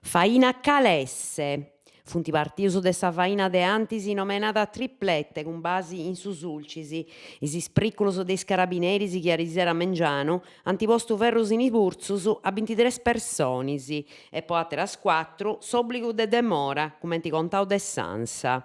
Faina Calesse. Funt partius de sa faina de antis nomenada Triplete cun basi in su Sulcis, is ispriculus de is carabineris chi arisera a mengianu ant postu ferrus in is burtzus a bintitres personis e po àteras cuatru s'òbligu de demora, cumenti contau de s'Ansa.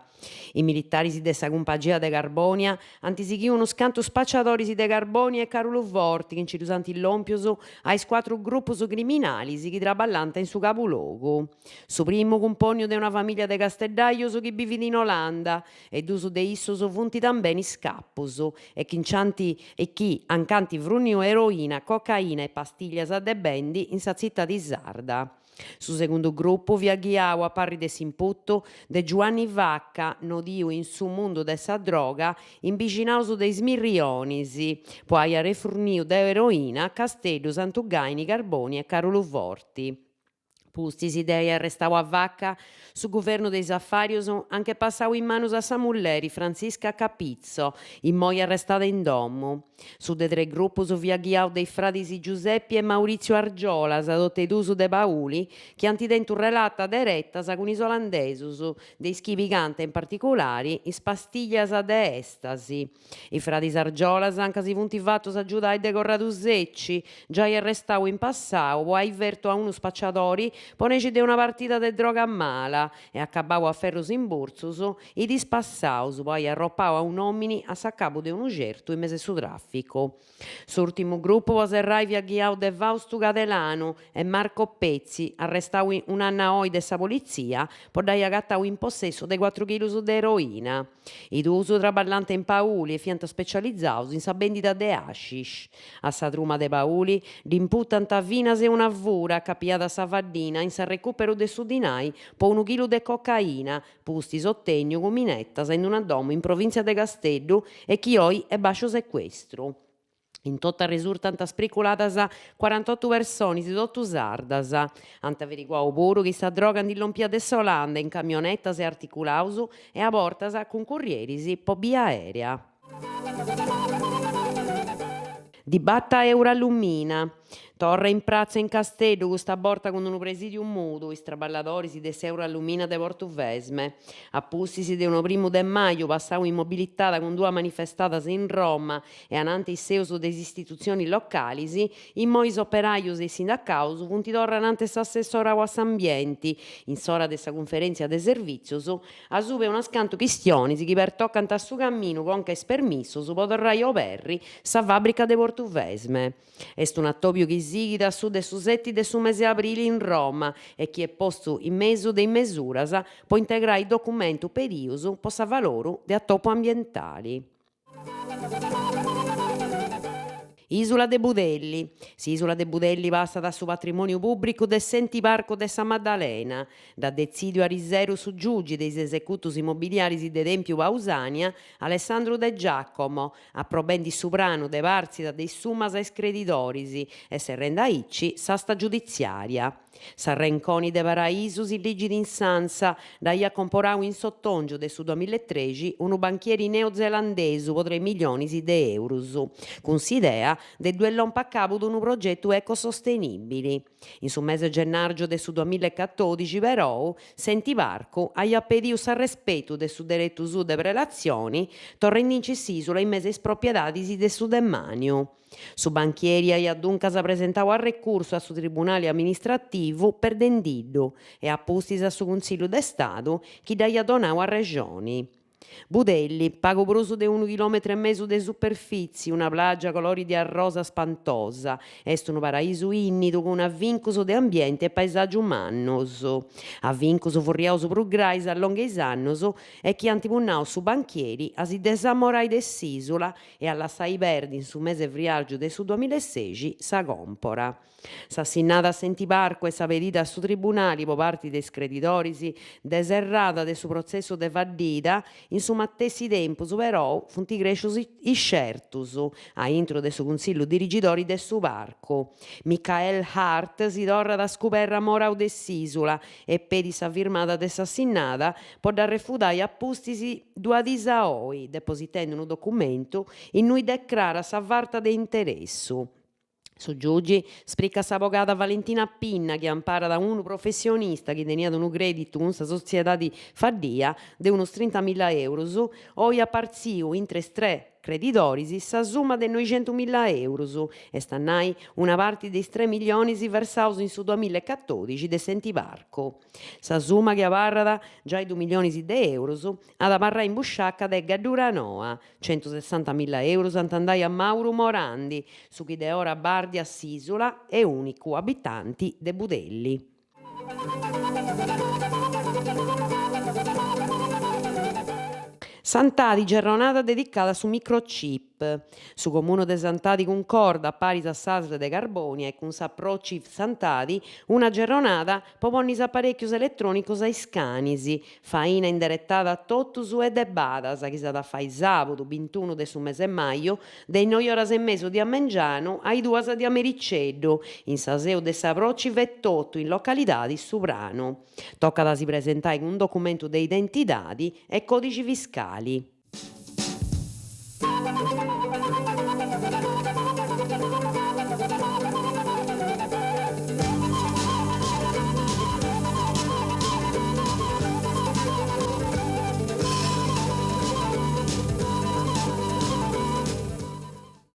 Is militaris de sa cumpangia de Carbònia ant sighiu unus cantu spaciadoris de Carbònia e Caruluforti chi nci ddus ant lòmpius a is cuatru grupus criminalis chi traballànt in su cabulogu. Su primu cumpònniu de una famìllia de casteddajus chi bivit in Olanda e duus de issus funt tambeni is capus e chi nc'ant e chi anc'ant frunniu eroina, cocaina e pastiglias de bendi in sa tzitadi sarda. Su segundu grupu fiat ghiau, a parri de s'imputu, de Giuanni Vacca, nodiu in su mundu de sa droga, in bixinaus de is Mirrionis, po ai arrefurniu de eroina Casteddu, Santu Gaini, Carbònia e Caruluforti. Pustis de ai arrestau a Vacca, su guvernu de is afàrius anch'est passau in manus a sa mulleri Frantzisca Capizzo, immoi arrestada in domu. Su de tres grupus fiat ghiau de is fradis Giuseppi e Maurizio Argiolas, totu e duus de Pauli, chi ant tentu relatas deretas cun is olandesus, de is chi pigànt in particulari is pastiglias de estasi. Is fradis Argiolas anca si funt fatus agiudai de Corradu Secci, giai arrestau in passau po ai fertu a unu spaciadori po nexi de una partida de droga mala e acabau a ferrus in burtzus, is diis passaus po ai arropau a un'òmini a s'acabu de unu certu in mesu 'e su tràficu. S'ùrtimu grupu po serrai fiat ghiau de Faustu Cadelanu e Marco Pezzi, arrestau un'annu a oi de sa politzia po dd'ai agatau in possessu de cuatru chilus de eroina. Is duus traballànt in Pauli e fiant specializaus in sa bendida de hashish. A sa truma de Pauli dd'imputant finas e una fura acapiada a sa faddina in s'arrecuperu de su dinai po unu chilu de cocaina, pustis otènniu cun minetas in una domu in provìntzia de Casteddu e chi oi est bàsciu secuestru. In totu arresurtant spriculadas cuarantotu personis, totu sardas. Ant averiguau puru chi sa droga ndi lompiat de s'Olanda in camionetas e articulaus e a bortas cun currieris po bia aerea. Dibata Eurallumina. Torra in pratza in Casteddu, custa borta cun unu presìdiu mudu, is traballadoris de s'Eurallumina de Portuvesme. A pustis de unu primu de maju passau in mobilitada cun duas manifestadas in Roma e ananti is seus de is istitutzionis localis, immoi is operajus e is sindacaus funt torra ananti s'assessorau a s'ambienti, in s'ora de sa cunferèntzia de servìtzius, asuba 'e unas cantu chistionis chi pertocant a su caminu conca a is permissus po torrai a oberri sa fàbrica de Portuvesme. Est un'atòbiu chi sighit a su de su seti de su mese abrili in Roma e chi est postu in mesu de is mesuras po integrai is documentus pedius po s'avaloru de atopu ambientali. Ìsula de Budelli. S'ìsula de Budelli passat a su patrimòniu pùbricu de s'Enti Parcu de sa Maddalena. Dd'at detzìdiu ariseru su giugi de is esecutus immobiliaris de Tèmpiu Pausània, Alessandru De Giacomo, aprobendi su pranu de partzida de is summas a is credidoris e serrendi aici s'asta giuditziària. S'arrenconi de Paraisu si ligit in s'Ansa, dd'aiat comporau in s'otòngiu de su duamillaetrexi unu banchieri neozelandesu po tres milionis de eurus, cun s'idea de ddue lompi a cabu de unu progetu ecosostenìbili. In su mese gennàrgiu de su duamillaecatòdixi perou, s'Enti Parcu aiat pediu s'arrespetu de su deretu suu de prelatzioni, torrendinci s'ìsula in mesu a is propiedadis de su demàniu. Su banchieri aiat duncas presentau arrecursu a su Tribunali Amministrativu perdendiddu e a pustis a su Cunsillu de Stadu chi dd'aiat donau arrexoni. Budelli, pagu prus de unu chilòmetru e mesu de superfitzi, una plàgia colori de arrosa spantosa, est unu paraisu ìnnidu cun avincus de ambienti e paesàgiu mannus. Avincus furriaus prus grais a longu 'e is annus e chi ant punnau su banchieri a si desamorai de s'ìsula e a lassai perdi in su mese friàrgiu de su duamillaesexi sa còmpora. S'assinnada a s'Enti Parcu e sa pedida a su Tribunali po parti de is credidoris de serrada de su protzessu de faddida, in su matessi tempus perou funt crèscius is certus a intru de su Cunsillu dirigidori de su Parcu. Michael Hart si torrat a scuberri amorau de s'ìsula e pedit sa firmada de s'assinnada po dd'arrefudai a pustis Duas diis a oi, depositendi unu documentu innui decrarat sa farta de interessu. Su giugi, spricat s'abogada Valentina Pinna, chi amparat unu professionista chi teniat unu crèditu cun sa sotziedadi faddia de unus trintamilla eurus, oi at partziu intre is tres credidoris sa summa de noixentumilla eurus, est a nai una parti de is tres millionis versaus in su duamilla e catodixi de s'Enti Parcu. Sa summa chi abarrat, giai dus millionis de eurus, at a abarrai in busciaca de Gaddura Noa, centusessantamilla eurus ant andai a Mauru Morandi, su chi de ora bàrdiat s'ìsula e ùnicu abitanti de Budelli. Santadi, gerronada dedicada a su microchip. Su Comunu de Santadi cuncordat, paris a s'Asl de Carbònia e cun sa Prociv Santadi, una gerronada po ponni is aparèchius eletrònicos a is canis, Faina inderetada a totus e de badas chi s'at a fai sàbudu bintunu de su mese 'e maju de is noi oras e mesu de a mengianu a is duas de a mericeddu in sa seu de sa Prociv etotu in localidadi Su Pranu. Tocat a si presentai cun documentu de identidadi e còdixi fiscali.